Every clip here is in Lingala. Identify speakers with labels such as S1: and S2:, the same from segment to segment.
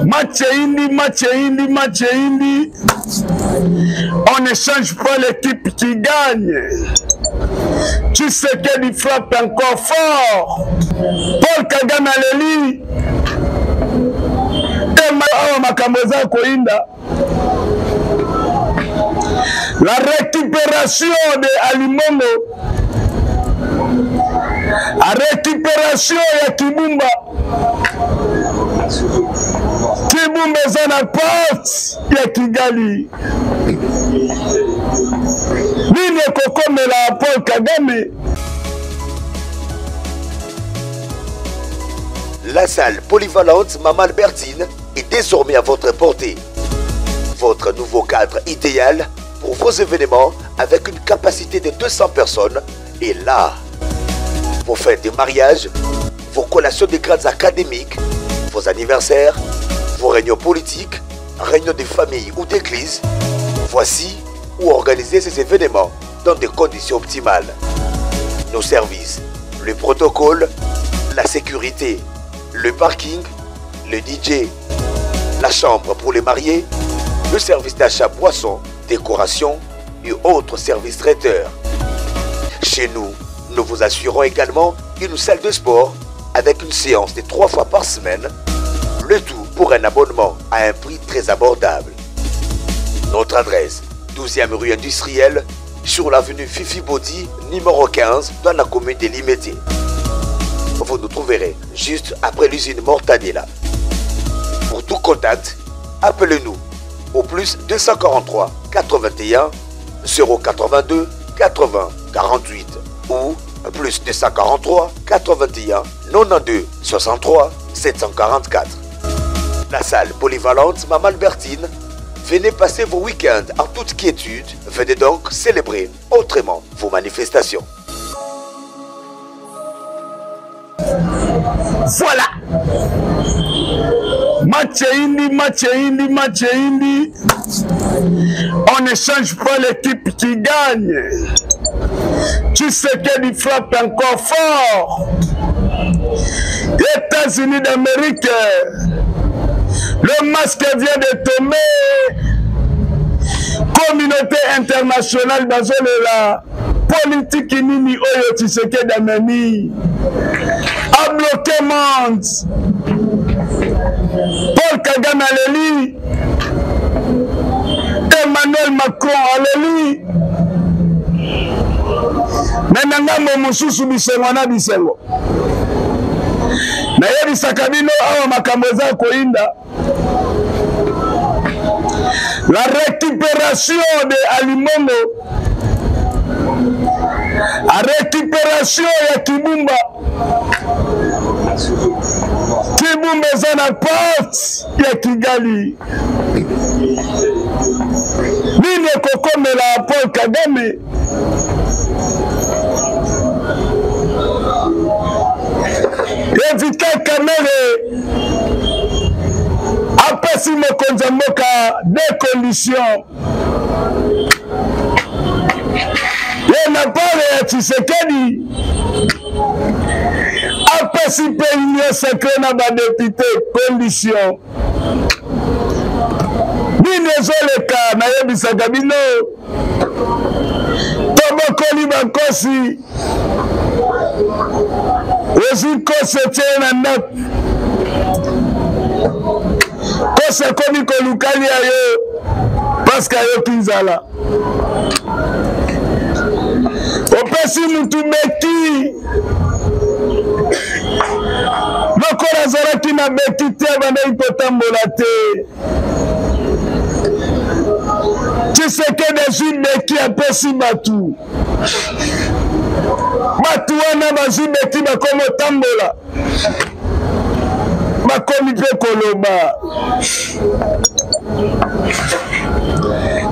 S1: Match eyindi, match eyindi, match eyindi. On ne change pas l'équipe qui gagne. Tshisekedi frappe encore fort. Paul Kagame aleli. Tema awa makambo eza koyinda. La récupération de Alimongo. La récupération ya Kibumba. Kibumba eza na porte ya Kigali. Nini ekokomela Paul Kagame?
S2: La salle polyvalente Maman Albertine est désormais à votre portée. Votre nouveau cadre idéal pour vos événements avec une capacité de 200 personnes est là. Vos fêtes de mariage, vos collations de grades académiques, vos anniversaires, vos réunions politiques, réunions de famille ou d'église, voici où organiser ces événements dans des conditions optimales. Nos services, le protocole, la sécurité, le parking, le DJ, la chambre pour les mariés, le service d'achat boisson, décoration et autres services traiteurs. Chez nous, nous vous assurons également une salle de sport avec une séance de trois fois par semaine, le tout pour un abonnement à un prix très abordable. Notre adresse, 12e rue industrielle, sur l'avenue Fifi Bodi, numéro 15, dans la commune de Limété. Vous nous trouverez juste après l'usine Mortadella. Pour tout contact, appelez-nous au plus 243 81 082 80 48 ou plus 243 81 92 63 744. La salle polyvalente Maman Albertine, venez passer vos week-ends en toute quiétude. Venez donc célébrer autrement vos manifestations.
S1: Voilà. Match eyindi, match eyindi, match eyindi. On ne change pas l'équipe qui gagne. Tshisekedi frappe encore fort. États-Unis d'Amérique, le masque vient de tomber. Communauté internationale bazolela politiki nini oyo Tshisekedi amemi abloke monde. Paul Kagame aleli, Emmanuel Macron aleli, me na ngambo mosusu bisengo na bisengo. Nayebisaka bino awa makambo eza koyinda. La récupération de Alimongo, la récupération ya Kibumba. Kibumba eza na porte ya Kigali. Nini ekokomela Paul Kagame? Vital Kamerhe apesi mokonzi ya mboka deux conditions ye na pare ya Tshisekedi apesi mpe union sacrée na badepute condition nini ezoleka nayebisaka bino tobokoli bankosi ozwi nkosi otie na ndako nkosi akomi kolukali ya yo paske ayoki nzala opesi mutu beki lokola azalaki na beki te abandaki kotambola te Tshisekedi azwi beki apesi bato bato wana bazwi beki bakomi otambola bakomi mpe koloba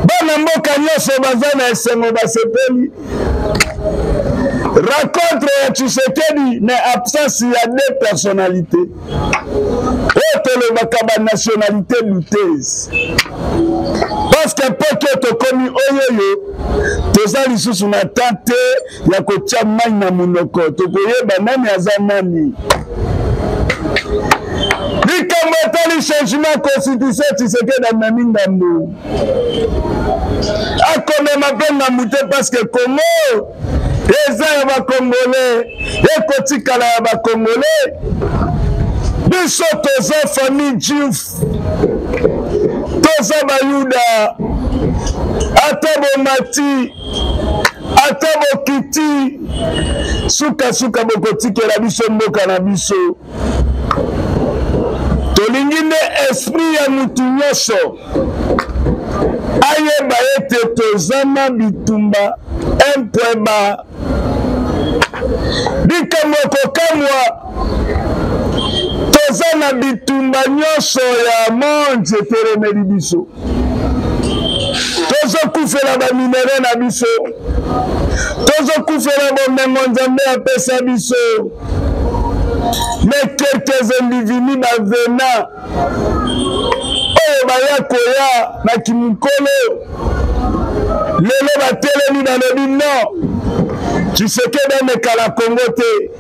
S1: bana mboka nyonso baza na esengo basepeli rencontre ya Tshisekedi na absence ya deux personnalités oyo tolobaka ba nationalité douteuse parce que epoke oyo tokomi oyoyo toza lisusu na temps te ya kotia mai na monoko tokoyeba nani aza nani. Likambo etali changement constitution, Tshisekedi amemi ngambo, akomema mpe ngambo te parce que Congo eza ya bakongole, ekotikala ya bakongole. Biso toza famille juif, toza bayuda, ata bomati ata bokiti, sukasuka bokotikela biso mboka na biso. Tolingi nde esprit ya mutu nyonso ayeba ete toza na bitumba un point ba. Likambo ya kokamwa, toza na bitumba nyonso ya monde etelemeli biso, tozokufela baminere na biso, tozokufela bomengo Nzambe apesa biso, mais quelques individus bavena oyo baya koya na kimokolo lelo batelemi balobi non, Tshisekedi ameka na Congo te.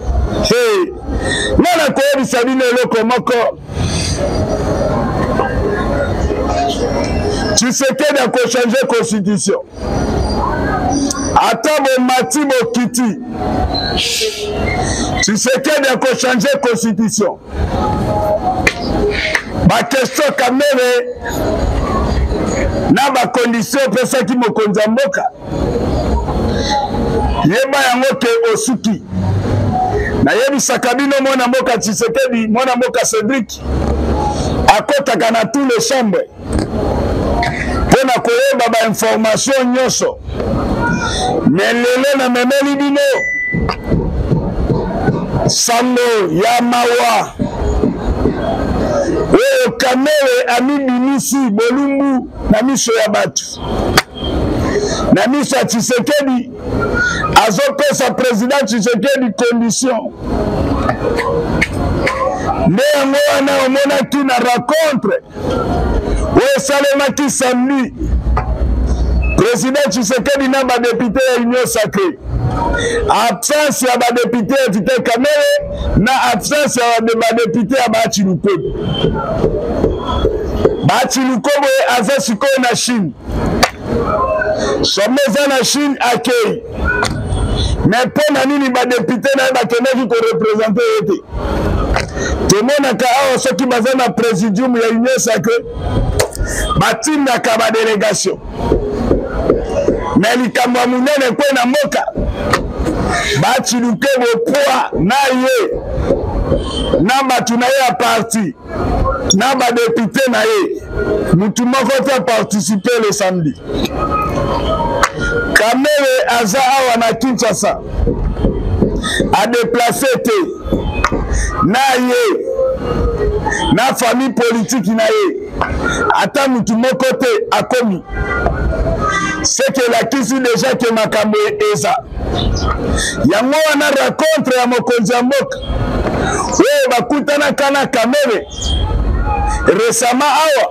S1: Hey, nga nakoyebisa bino eloko moko, Tshisekedi akochange constitution ata bomati bokiti. Tshisekedi akochange constitution. Bakestion Kamere na bakondition opesaki mokonzi ya mboka, yeba yango ke osuki. Nayebisaka bino mwana mboka Tshisekedi, mwana mboka Cédric akotaka na tous les chambres mpo na koyeba bainformation nyonso. Me lelo namemeli bino sango ya mawa oyo Kamere amibimisi bolumbu na miso ya bato, na miso ya Tshisekedi. Azopesa président Tshisekedi condition nde yango wana omonaki na rencontre oyo esalemaki samedi, président Tshisekedi na badepute ya Union Sacrée, absence ya badepute ya Vital Kamerhe na absence ya badepute ya Bahati Lukwebo. Bahati Lukwebo aza sikoyo na Chine, sommet eza na Chine, akei me mpo na nini badepute na ye bakendaki korepresente ye te? Tomonaka awa soki baza na présidium ya Union Sacrée batindaka badelegation, me likambo ya monene kwe na mboka, Bahati Lukwebo poa na ye na bato na ye ya parti na badepute na ye, mutu moko te participe le samedi. Kamere aza awa na Kinshasa, adeplace te na ye na famille politique na ye, ata mutu moko te akomi. Seke elakisi deja ke makambo eza yango wana. Rencontre ya mokonzi ya mboka oyo bakutanaka na Kamere récemment awa,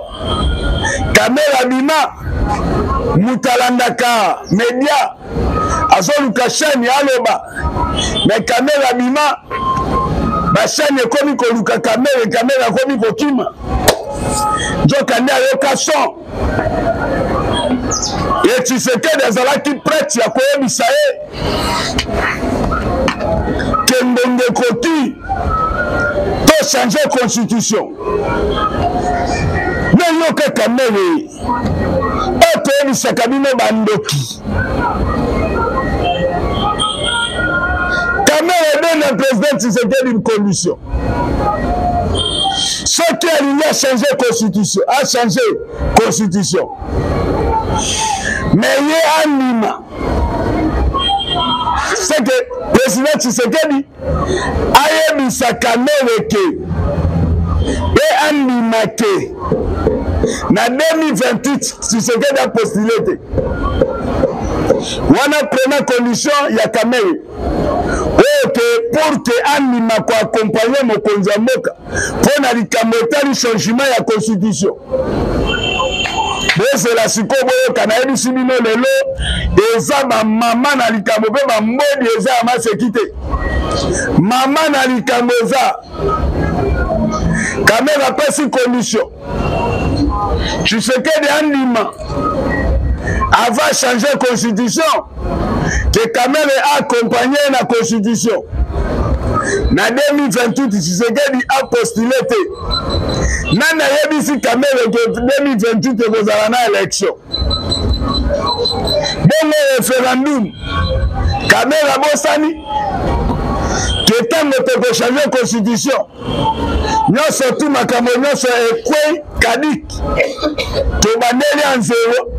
S1: Kamere abima, moto alandaka media azoluka chaîne aloba, me Kamere abima, bachaîne ekomi koluka Kamere, Kamere akomi kokima, nzoka nde ayoka son ye. Tshisekedi azalaki prête ya koyebisa ye ke ngonga ekoki to changer constitution. Me yoka Kamere oyo toyebisaka bino bandoki. Kamere ebenda président Tshisekedi condition, soki alingi achange constitution, achange constitution, me ye andima seke président Tshisekedi ayebisa Kamere ke mpe andima ke na 2028 Tshisekedi apostule te. Wana première condition ya Kamere oyo ke pour ke andima koakompagne mokonzi ya mboka mpo na likambo etali changement ya constitution. Bozela sikoyo boyoka, nayebisi bino lelo eza bamama na likambo mpe bambodi eza ya maseki te. Mama na likambo eza Kamerhe apesi condition Tshisekedi andima avant changer constitution que Kamerhe accompagne na constitution na 2028. Tshisekedi apostule te. Nani ayebisi Kamerhe ke 2028 ekozala na élection? Bongo référendum, Kamerhe abosani ke ntango tokochange constitution nyonso tu, makambo nyonso ekwei kadik, tobandeli ya nzelo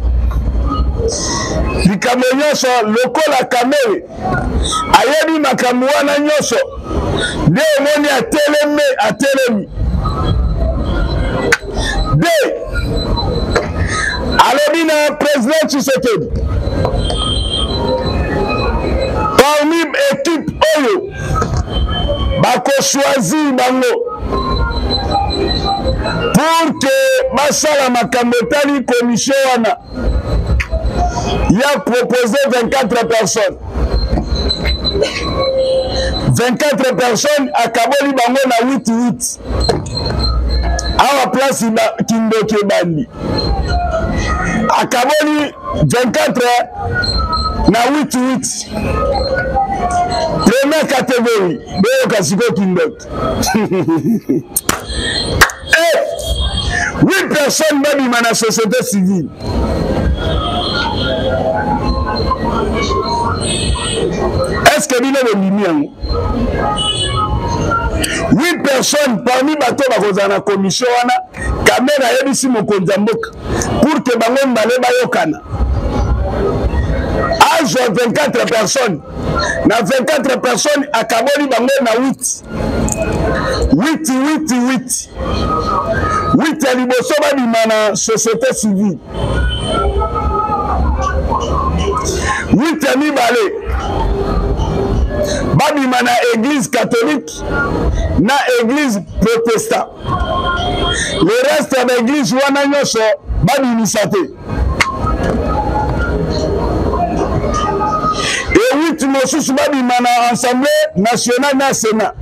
S1: likambo nyonso. Lokola Kamerhe ayebi makambo wana nyonso, nde omoni ateleme, atelemi de alobi na président Tshisekedi: parmi équipe oyo bakochoisir bango pour que basala makambo etali commission wana, ya propose 24 personnes. 24 personnes, akaboli bango na 8 8. Awa place kindoki ebandi. Akaboli 24 na 8 8. Première catégorie, boyoka sikoyo kindoki, eh, 8 personnes babima na société civile. Est ce que bino bondimi yango? 8 personnes parmi bato bakozala na commission wana, Kamerhe ayebisi mokonzi ya mboka pour que bango mibale bayokana, azwa 24 personnes. Na 24 personnes, akaboli bango na 8 8 8 8 8. Ya liboso babima na société civile, 8 ya mibale babima na église catholique na église protestant. Le reste ya baeglise wana nyonso babimisa te. E 8 mosusu babima na Assemblée nationale na Sénat,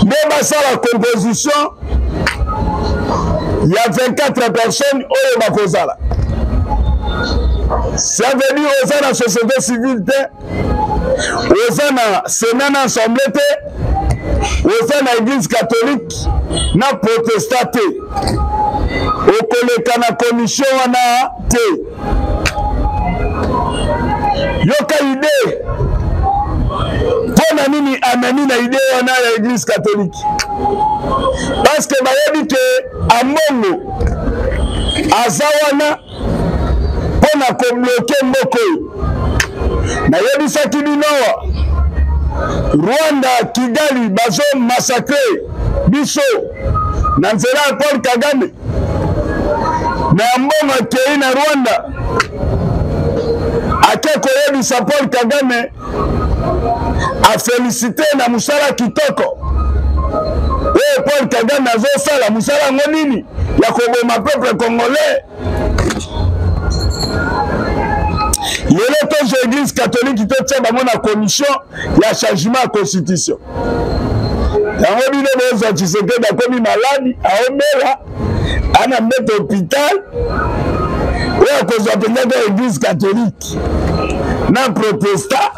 S1: nde basala composition ya 24 personnes oyo bakozala. Ça veut dire oza na société civile te, oza na Sénat na Assemblée te, oza na église catholique na protestant te, okoleka na commission wana te. Yoka idée mpo na nini amemi na idée wana ya église catholique: parce que bayebi ke Ambongo aza wana mpo na kobloquer mboka oyo. Nayebisaki bino awa, Rwanda, Kigali, bazomassacrer biso na nzela ya Paul Kagame. Na ya mbongo akei na Rwanda, ake koyebisa Paul Kagame, aféliciter na mosala kitoko oyo Paul Kagame azosala. Mosala yango nini? Ya koboma peuple congolais. Lelo tozwa église catholique, totia bango na commission ya changement ya constitution. Yango bino bozwa Tshisekedi akomi maladi, aomela, ana mbeto hôpital, oyo akozwa mpenza ka église catholique na protestant,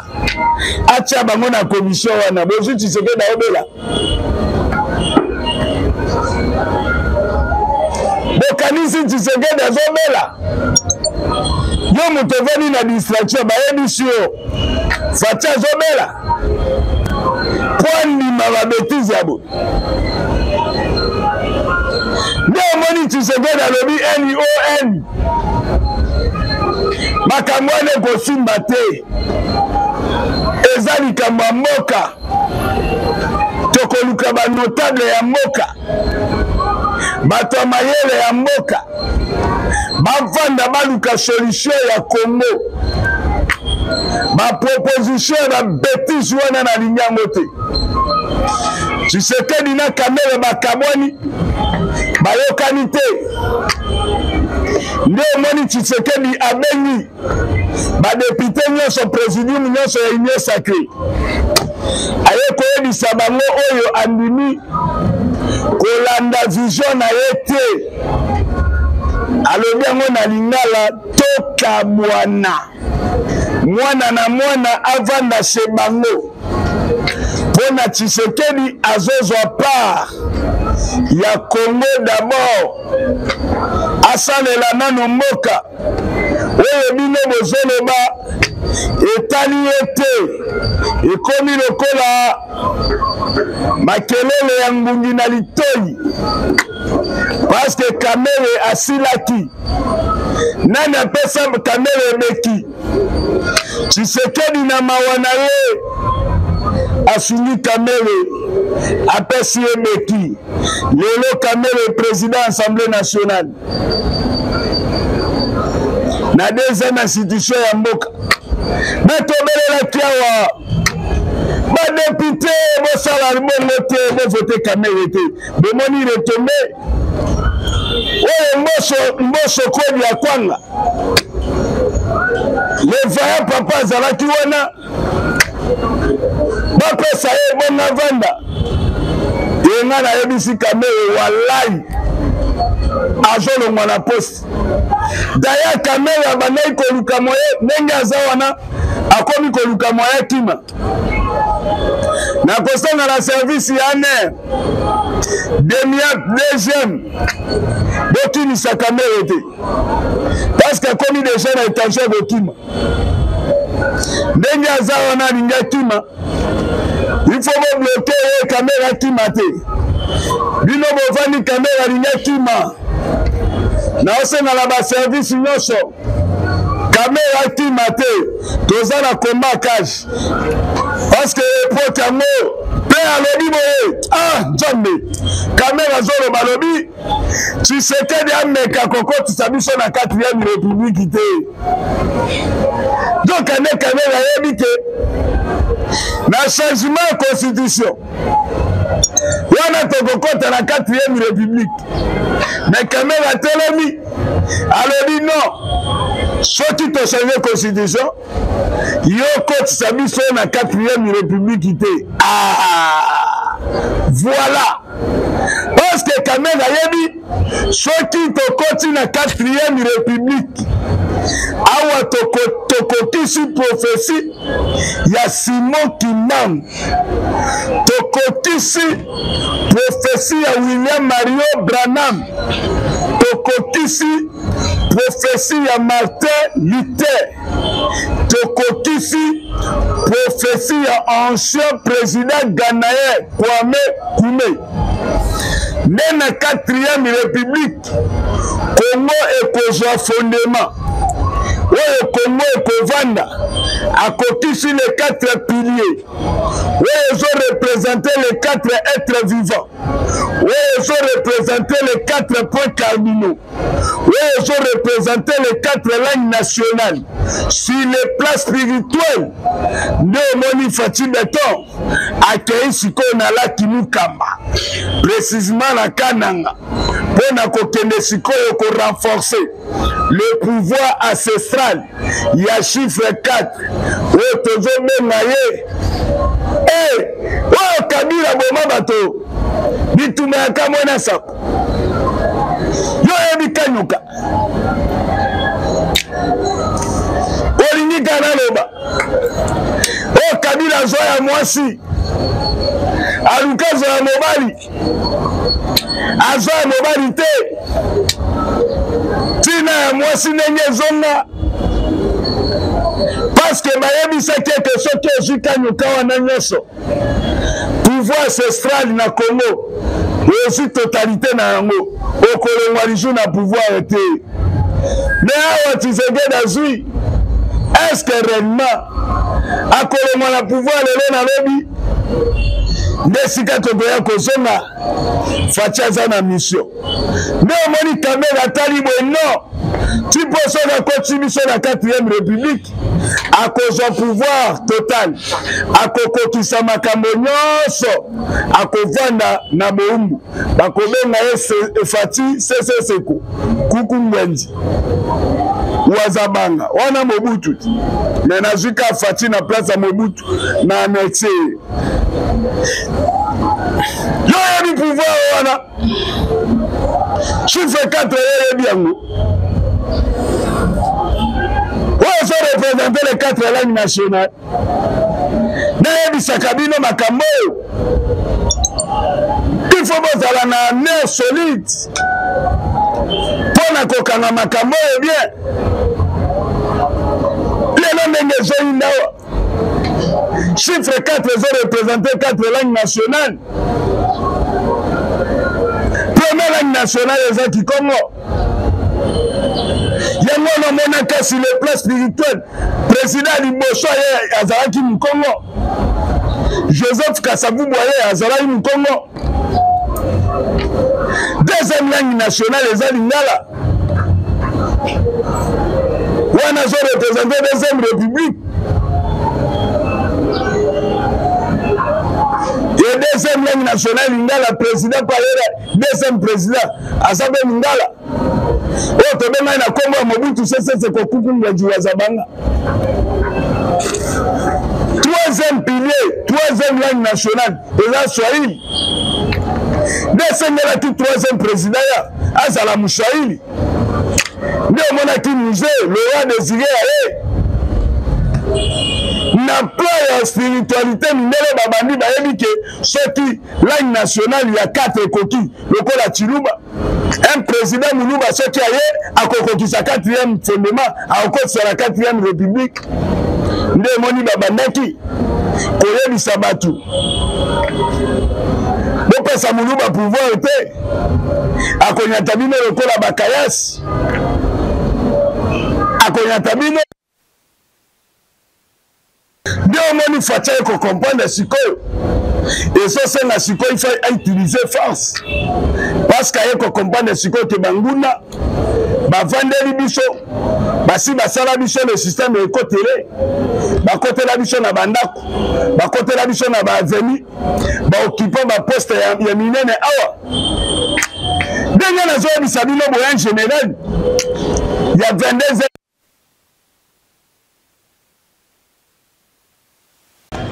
S1: atia bango na commission wana. Bozwi Tshisekedi aobela, bokanisi Tshisekedi azobela? Yo moto ovandi na distraction, bayebisi yo Fatshi azobela mpo andima babêtises ya boye? Nde omoni Tshisekedi alobi non, makambo wana ekosimba te, eza likambo ya mboka, tokoluka banotable ya mboka, bato ya mayele ya mboka, bavanda baluka solution ya Congo. Baproposition ya babêtises wana nalingi yango te. Tshisekedi na Kamerhe bakabwani, bayokani te. Nde omoni Tshisekedi abengi badéputés nyonso, présidium nyonso ya Union sacrée. Aye koyebisa bango oyo andimi kolanda vision na ye te. Alobi yango na lingala, tokabwana, mwana na mwana avanda chez bango, mpo na Tshisekedi azozwa part ya Congo d'abord, asalela nano mboka oyo bino bozoloba etali ye te. Ekomi lokola makelele ya ngungi na litoi, parce que Kamerhe asilaki. Nani apesa Kamerhe ebeki? Tshisekedi na mawa na ye asungi Kamerhe, apesi ye beki. Lelo Kamerhe président Assemblée nationale na deuxième institution ya mboka. Me tobelelaki awa badepute, bosala bongo te, bovote Kamerhe te. Bomoni retombe oyo Mboso, Mboso kodi ya kwanga, le vaillant papa azalaki wana, bapesa ye bonga vanda. Ye nga nayebisi Kamerhe, walai azolongwa na poste. Daya Kamerhe abandaki koluka moye, ndenge aza wana akomi koluka moye kima. Nakosenga na service ya ANR, demiap deuxième, bokimisa Kamerhe te, parce que akomi deja na intention ya kokima. Ndenge aza wana alingi akima, il faut bobloke ye, Kamerhe akima te. Bino bovandi, Kamerhe alingi akima. Naosenga na baservice nyonso, Kamerhe akima te, toza na combat cage, parce que epoke yango mpe alobi boye. Ah Nzambe, Kamerhe azoloba, alobi Tshisekedi ameka kokotisa biso na 4e république te. Donc ane Kamerhe ayebi ke na changement ya constitution wana tokokota na 4e république. Mais Kamerhe atelemi, alobi non, soki tochange constitution, yo kotisa biso na 4e république te. Ah, voilà, parce que Kamerhe ayebi soki tokoti na 4e république awa tokokisi prophétie ya Simon Kimbangu, tokokisi prophétie ya William Mario Branham, tokokisi prophétie ya Martin Luther, tokokisi prophétie ya ancien président ghanéen Kwame Nkrumah. Nde na 4e république Congo ekozwa fondement oyo Congo ekovanda, akokisi les 4 piliers oyo ezorepresente les 4 êtres vivants, oyo ezorepresente les 4 points cardinaux, oyo ezorepresente les 4 langues nationales sur le plan spirituel. Nde omoni Fatshi Beton akei sikoyo na laki Mukamba, précisément na Kananga, mpo na kokende sikoyo korenforcer le pouvoir ancestral ya chiffre 4 oyo tozobenga ye. E oyo Kabila boma bato bitumba ya Kamwena Nsapu, yo oyebi Kanyuka, olingi kaka naloba oyo Kabila azwa ya mwasi, aluka azwa ya mobali, azwa ya mobali te, ntina ya mwasi ndenge ezonga, paske bayebisaki ete soki ozwi Kanyuka wana nyonso, pouvoir ancestral na Congo ozwi totalité na yango, okolongwa lisusu na pouvoir te. Me awa Tshisekedi azwi, est-ce que réellement akolongwa na pouvoir lelo na lobi? Nde esika tokoya kozonga. Fatshi aza na mission. Nde omoni Kamerhe atali boye, non, ti mpo soki akotisi biso na 4e république, akozwa pouvoir total, akokokisa makambo nyonso, akovanda na bowumbu, bakobenga ye Fatshi Sese Seko Kuku Ngwenzi Wazabanga wana Mobutu. Me nazwi ka Fatshi na place ya Mobutu na annexe ye. Yo oyebi pouvoir wana, chiffre 4 yo oyebi yango, oyo ezo représente les 4 langues nationales. Nayebisaka bino makambo oyo, il faut bozala na nerf solide mpo na kokanga makambo oyo bien. Lelo ndenge ezoyinda awa, chiffre 4 ezo représente 4 langues nationales. Première langue nationale eza kikongo. Yango wana omonaka sur le plan spirituel, président ya liboso aye azalaki mokongo, Joseph Kasavubu aye azalaki mokongo. Deuxième langue nationale eza lingala, wana azo représente deuxième république. Et deuxième langue nationale lingala, président payela deuxième président aza mpe lingala, oyo tobengaki na nkombo ya Mobutu Sese Seko Kuku Ngwaju wa Zabanga. Troisième pilier, troisième langue nationale eza swahili. Nde esengelaki troisième président ya azala moswahili. Nde omonaki musée Laurent Désiré aye na plan ya spiritualité. Mindele babandi bayebi ke soki langue nationale ya 4 ekoki lokola Tshiluba, un président moluba soki aye akokokisa 4e fondement, akokotisa na 4e république. Nde emoni babandaki koyebisa bato, bopesa moluba pouvoir te, akonyata bino lokola bakayasi, akonyata bino. Nde omoni Fatshi aye kocomprendre sikoyo, ezosenga sikoyo il faut utiliser force, parce que aye kocomprendre sikoyo ke banguna bavandeli biso, basi basala biso le système ekotele, bakotela biso na bandako, bakotela biso na baaveni, baokipa baposte ya minene awa. Ndenge nazoyebisa bino boya, général ya 22.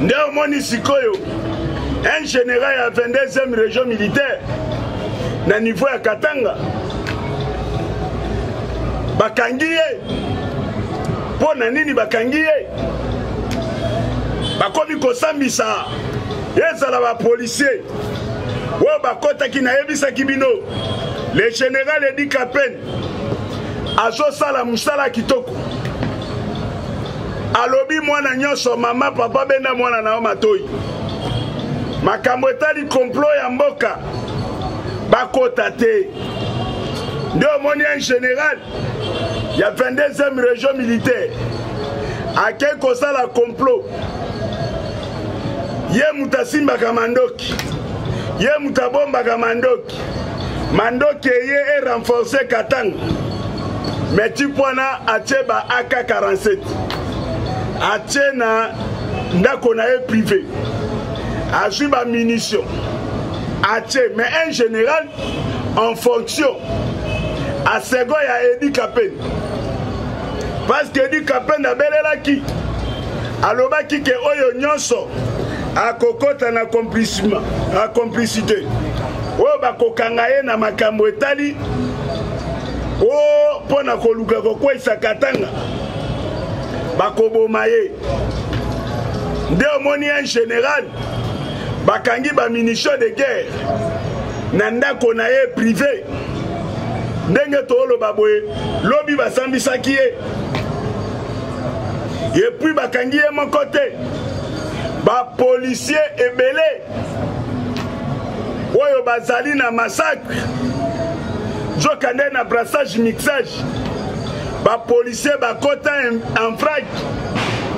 S3: Nde omoni sikoyo un général ya 22e région militaire na niveau ya Katanga bakangi ye. Mpo na nini bakangi ye? Bakomi kosambisa, ezala bapolisier oyo bakɔtaki. Nayebisaki bino, le général Edi Kapen azosala mosala kitoko. Alobi mwana nyonso, mama, papa, benda mwana na yo matoi, makambo etali complot ya mboka bakota te. Nde omoni un général ya 22e région militaire akei kosala complot. Ye moto asimbaka mandoki, ye moto abombaka mandoki, mandoki eye erenforce Katanga, mais type wana atie ba AK47, atie na ndako na ye privé, azwi ba munition atie. Mais un général en fonction a second ya Edi Kapen, parce que Edi Kapen abelelaki, alobaki ke oyo nyonso akokota na complicité, oyo bakokanga ye na makambo etali o mpo na koluka kokweyisa Katanga, bakoboma ye. Nde omoni un général bakangi bamunition de guerre na ndako na ye privé. Ndenge tooloba boye, lobi basambisaki ye, et puis bakangi ye moko te, bapolisier ebele oyo bazali na massacre. Nzokande na brassage mixage, bapolisier bakota en vrac,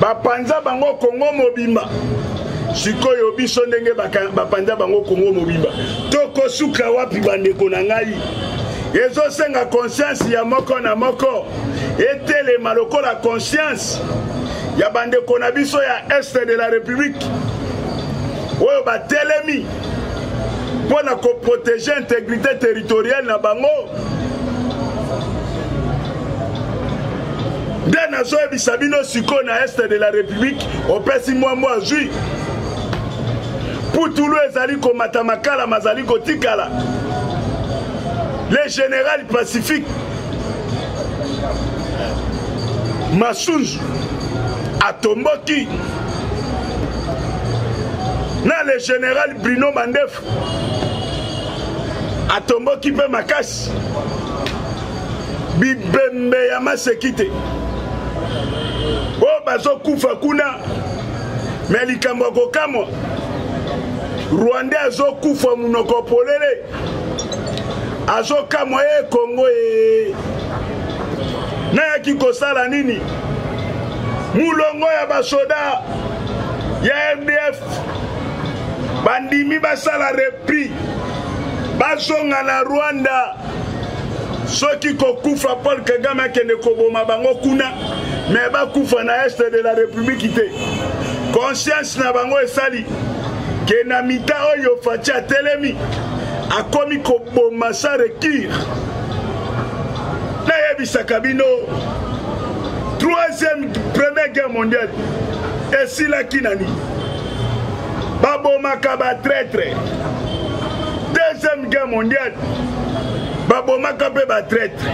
S3: bapanza bango Kongo mobimba. Sikoyo biso ndenge bapanza bango Kongo mobimba, tokosuka wapi? Bandeko na ngai, ezosenga conscience ya moko na moko etelema lokola conscience ya bandeko na biso ya Est de la République oyo batelemi mpo na koprotege intégrité territoriale na bango. Nde nazoyebisa bino sikoyo, na Est de la République, opesi mwa mwa azwi. Putulu ezali komata, makala mazali kotikala. Le général Pacifique Masunzu atomboki na le général Bruno Mandefu atomboki mpe makasi. Bibembe ya maseki te oyo bazokufa kuna. Me likambo ya kokamwa, Rwandais azokufa monoko polele, azokamwa ye Kongo ye nayaki kosala nini? Mulongo ya basoda ya RDF bandimi basala repli, bazonga na Rwanda. Soki kokufa, Paul Kagame akende koboma bango kuna, me bakufa na est de la République te. Conscience na bango esali ke na mita oyo Fatshi atelemi, akomi koboma sa recure. Nayebisaka bino, troisième première guerre mondiale esilaki na nini? Babomaka batraitre. Deuxième guerre mondiale babomaka mpe batraitre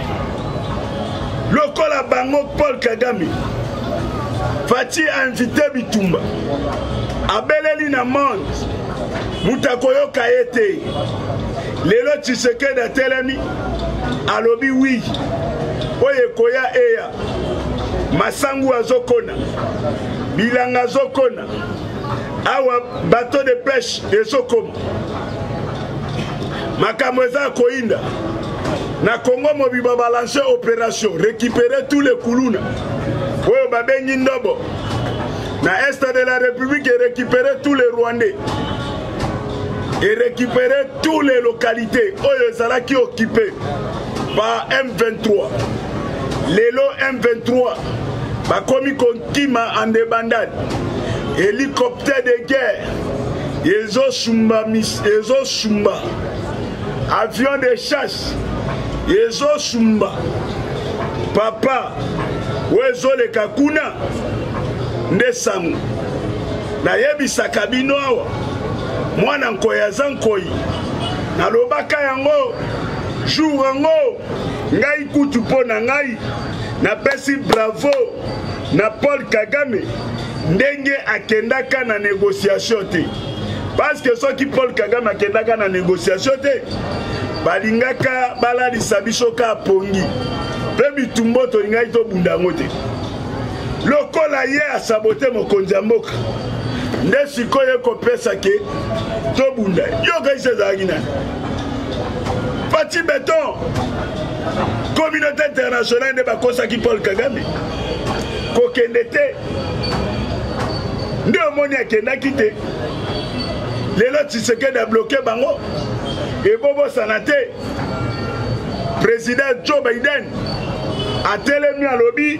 S3: lokola bango. Paul Kagame, Fatshi ainvite bitumba, abeleli na monde, moto akoyoka ye te. Lelo Tshisekedi atelemi, alobi wi, oyo ekoya eya. Masangu azokona, bilanga azokona, awa bateau de pêche ezokoma, makambo eza koyinda na Congo mobimba. Balance opération récupérer tous les kuluna oyo babengi ndobo na est de la République, et récupérer tous les Rwandais et récupérer toutes les localités oyo ezalaki occupé par M23. Lelo M23 bakomi kokima en débandade, hélicoptère de guerre ezosumba, ezosumba avion de chasse ezosumba. Papa, oyo ezoleka kuna nde sango nayebisaka bino awa. Mwana nkoi aza nkoi, nalobaka yango jour yango. Ngai kutu, mpo na ngai, napesi bravo na Paul Kagame ndenge akendaka na négociation te, parce que soki Paul Kagame akendaka na négociation te, balingaka balalisa biso ka pongi mpe bitumbo tolingaki tobunda yango te. Lokola ye asabote mokonzi ya mboka, nde sikoyo ekopesa ke tobunda. Yoka isi ezalaki nani? Fatshi Béton. Communauté internationale nde bakosaki Paul Kagame kokende te, nde omoni akendaki te. Lelo Tshisekedi abloke bango. Ebobosana te, président Joe Biden atelemi, alobi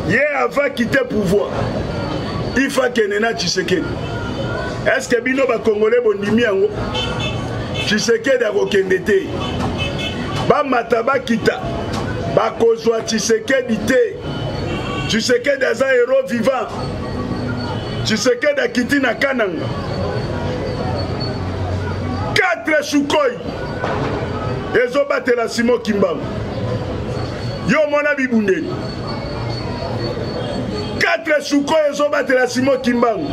S3: ye avant quitter pouvoir, il faut akende na Tshisekedi. Est ce que bino bakongole bondimi yango? Tshisekedi akokende te. Bamata bakita, bakozwa Tshisekedi te. Tshisekedi aza héros vivant. Tshisekedi akiti na Kananga, 4 Sukhoi ezobatela Simo Kimbangu. Yo omona bibundeli 4 Sukhoi ezobatela Simo Kimbangu,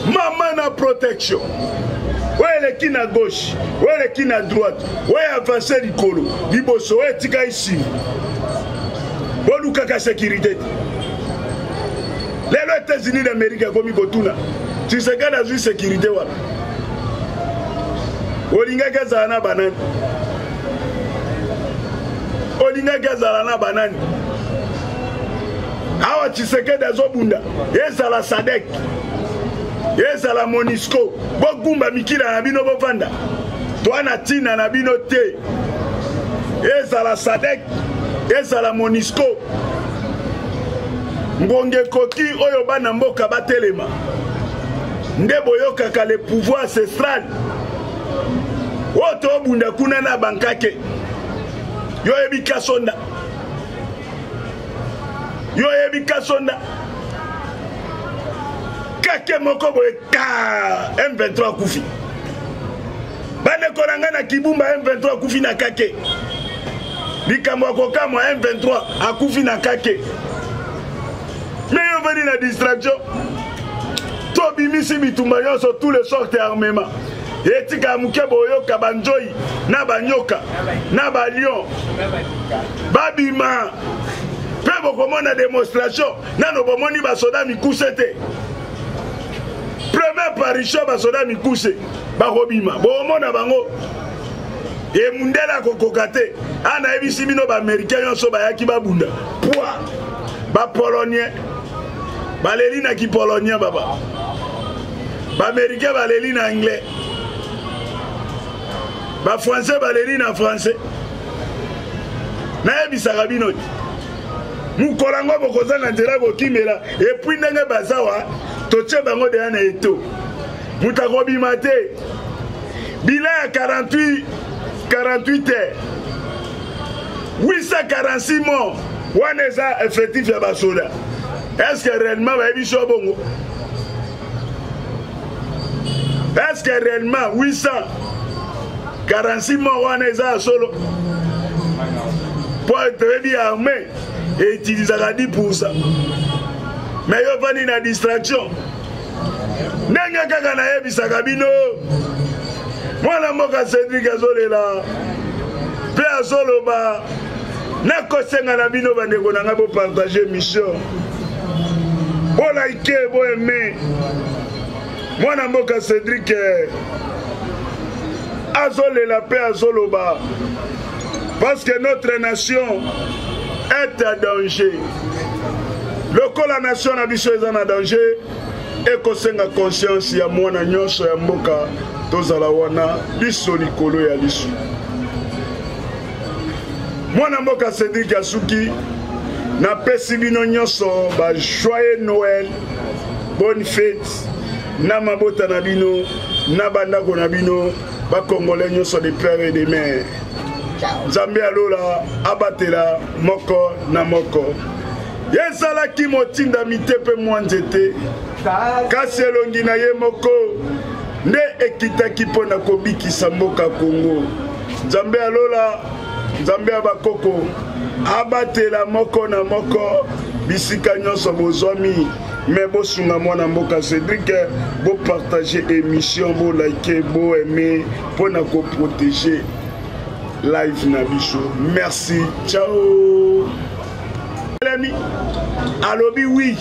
S3: mama na protection, oyo eleki na gauche, oyo eleki na droite, oyo avance likolo liboso, oyo etikali nsima. Bolukaka sécurité te. Lelo États-Unis d'Amérique akomi kotuna Tshisekedi azwi sécurité wapi? Olingaki azala na banani? Olingaki azala na banani? Awa Tshisekedi azobunda, ezala SADC, ezala MONUSCO, bogumba mikila na bino, bovanda, toa na ntina na bino te. Ezala SADC, ezala MONUSCO, ngonga ekoki oyo bana mboka batelema. Nde boyokaka le pouvoir ancestral oyo tobunda kuna na bankake. Yo oyebi Kasonda, yo oyebi Kasonda. Kake moko boye ka M23 akufi. Bandeko na ngai na Kibumba M23 akufi na kake. Likambo ya kokamwa M23 akufi na kake. Mais yo veni na distraction. Tobimisi bitumba nyonso tous les sortes ya armement. Etika moke boyoka banzoi na banyoka na balion babima mpe bokomona demonstration nano bomoni basoda mikuse te première parution basoda mikuse bakobima bokomona bango e mundele akokoka te a nayebisi bino baaméricain nyonso bayaki babunda pwa bapolonien baleli na kipolonien baba baaméricain baleli na anglais bafrançais baleli na français nayebisaka bino te mokolo yango bokozanga nzela kokimela epuis ndenge bazawa totie bango deya na eto moto akobima te bilan ya 48 48 heures 846 morts wana eza effectif ya basoda est ce que réellement bayebi so bongo est ce que réellement 846 morts wana eza ya solo mpo toyebi armée eutilisaka 10 pourcent mais yo ofandi na distraction ndenge kaka nayebisaka bino mwana mboka cédrik azolela mpe azoloba nakosenga na bino bandeko na ngai bopartage émission bolike boaime mwana mboka cédrik eh, azolela mpe azoloba parce que notre nation est en danger lokola nation na biso eza na danger ekosenga conscience ya mwana nyonso ya mboka tozala wana liso likolo ya liso mwana mboka cédrik asuki napesi bino nyonso ba joyeux noël bonne fête na mabota na bino na bandako na bino bakongole nyonso de père et de mère nzambe ya lola abatela moko na moko ye ezalaki motindami te mpe mwa nzete kasi elongi na ye moko nde ekitaki mpo na kobikisa mboka kongo nzambe ya lola nzambe ya bakoko abatela moko na moko bisika nyonso bozwami me bosunga mwana mboka cédrik bopartage émission bolike boaime mpo na koprotege live na biso merci ciao elemi alobi wi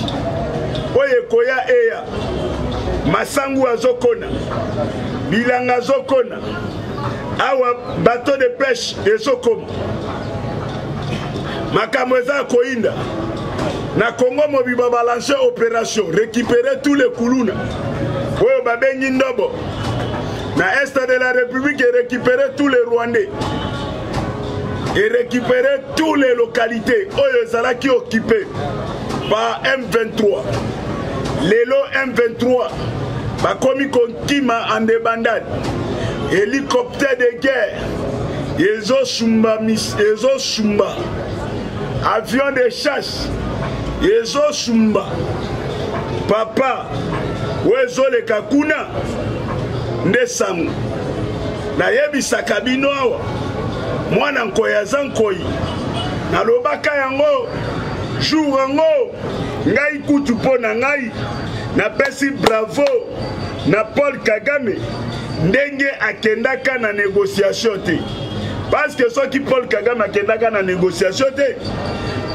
S3: oyo ekoya eya masangu azokona bilanga azokona awa bateau de pêche ezokoma makambo eza koyinda na congo mobimba balance opération récupérer tous les kuluna oyo babengi ndobo na est de la république et récupérer tous les rwandais et récupérer toutes les localités oyo ezalaki occupé par M23 lelo M23 bakomi kokima en débandade hélicoptère de guerre ezosumba ezosumba avion de chasse ezosumba papa oyo ezoleka kuna nde sango nayebisaka bino awa mwana nkoi aza nkoi nalobaka yango jour yango ngai kutu mpo na ngai napesi bravo na paul kagame ndenge akendaka na négociation te parce que soki paul kagame akendaka na négociation te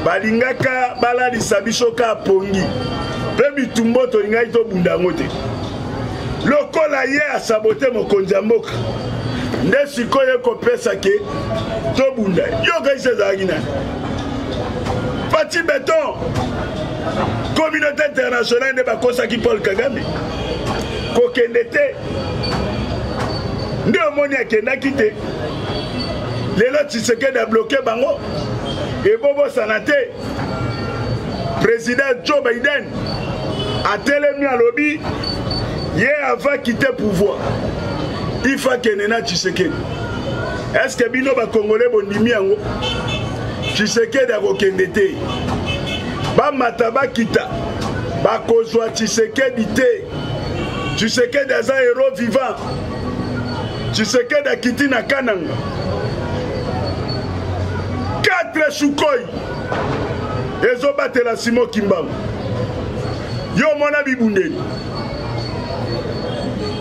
S3: balingaka balalisa biso ka pongi mpe bitumbo tolingaki tobunda yango te lokola ye asabote mokonzi ya mboka nde sikoyo ekopesa ke tobunda yoka isi ezalaki nani Fatshi Beton communauté internationale nde bakosaki Paul Kagame kokende te nde omoni akendaki te lelo Tshisekedi abloke bango ebobosana te président Joe Biden atelemi alobi ye avant quitter pouvoir il faut akende na Tshisekedi est ce que bino bakongole bondimi yango Tshisekedi akokende te bamata bakita Bakozwa Tshisekedi te. Tshisekedi aza héros vivant. Tshisekedi akiti na Kananga. 4 Sukhoi ezobatela Simon Kimbangu. Yo omona bibundeli.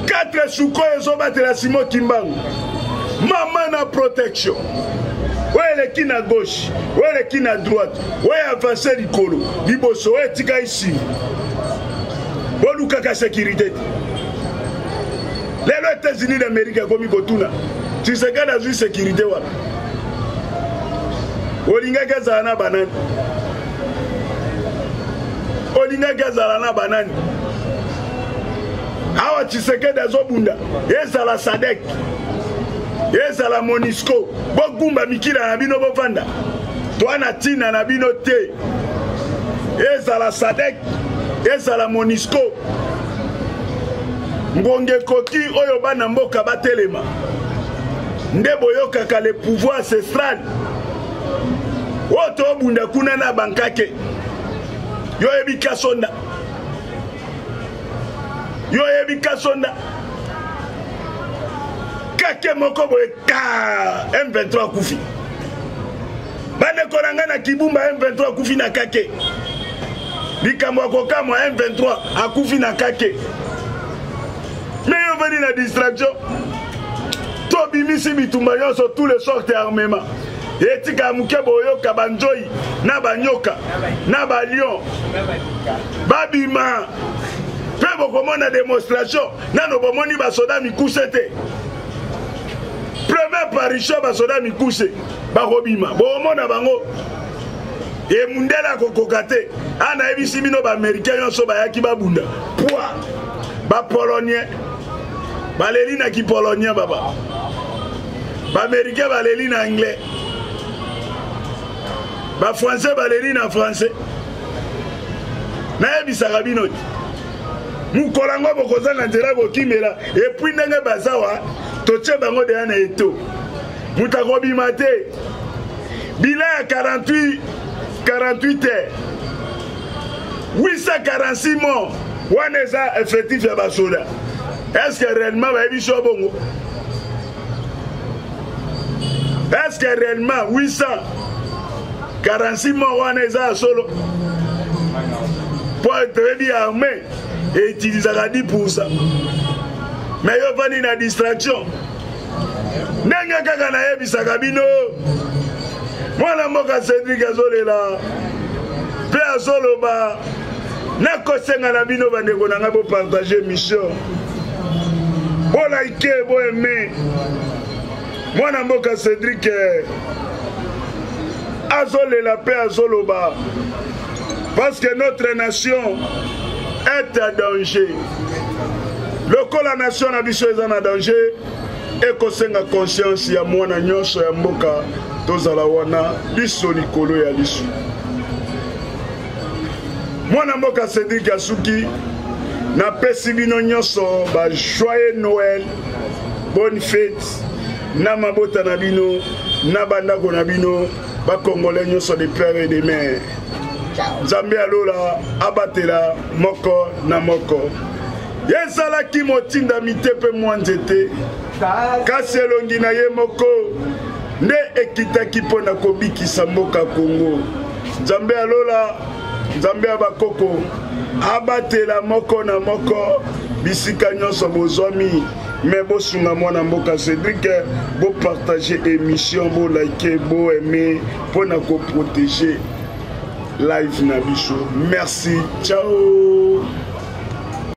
S3: 4 Sukhoi ezobatela Simon Kimbangu. Mama na protection. Oyo eleki na gauche, oyo eleki na droite, oyo avance likolo, liboso, oyo etikali nsima. Bolukaka sécurité te. Lelo États-Unis d'Amérique akomi kotuna Tshisekedi azwi sécurité wapi? Olingaki azala na banani? Olingaki azala na banani? Awa Tshisekedi azobunda, ezala SADC, ezala MONUSCO, bogumba mikila na bino bovanda, toa na ntina na bino te. Ezala SADC, ezala MONUSCO, ngonga ekoki oyo bana mboka batelema nde boyokaka le pouvoir ancestral oyo tobunda kuna na bankake. Yo oyebi Kasonda, yo oyebi Kasonda, kake moko boye ka M23 akufi. Bandeko na ngai na Kibumba, M23 akufi na kake. Likambo ya kokamwa, M23 akufi na kake. Me yo ovandi na distraction, tobimisi bitumba nyonso, tous les sortes ya armement. Etika moke boyoka banzoi na banyoka na balion babima, mpe bokomona demonstration. Nano bomoni basoda mikuse te. Première parution, basoda mikuse bakobima, bokomona bango. E mundele akokoka te. A nayebisi bino, baaméricain nyonso bayaki babunda poi bapolonien baleli na kipolonien, baba baaméricain baleli na anglais, bafrançais baleli na français. Nayebisaka bino te, mokolo yango bokozanga nzela kokimela. Epuis ndenge bazawa totie bango deya na eto, moto akobima te. Bilan ya 48 heures, 846 morts, wana eza effectif ya basoda. Est-ce que réellement bayebi so bongo? Est-ce que réellement 846 morts wana eza ya solo? Po toyebi armée eutilisaka 10%, mais yo ovandi na distraction. Ndenge kaka nayebisaka bino, mwana mboka Cédric azolela mpe azoloba. Nakosenga na bino bandeko na ngai, bopartage émission, bolike, boaime. Mwana mboka Cédric azolela mpe azoloba parce que notre nation est en danger. Lokola nation na biso eza na danger, ekosenga conscience ya mwana nyonso ya mboka, tozala wana liso likolo ya liso. Mwana mboka Cédric asuki, napesi bino nyonso ba joyeux Noël, bonne fête na mabota na bino, na bandako na bino, bakongolais nyonso de père et de mère. Nzambe alola abatela moko na moko. Ezalaki motindami te mpe mwa nzete, kasi elongi na ye moko nde ekitaki mpo na kobikisa mboka Kongo. Nzambe alola, Nzambe ya bakoko, abatela moko na moko bisika nyonso bozwami. Me bosunga mwana mboka Cédric, bopartage émission, bolike, boaime mpo na koprotege live na biso. Merci, ciao.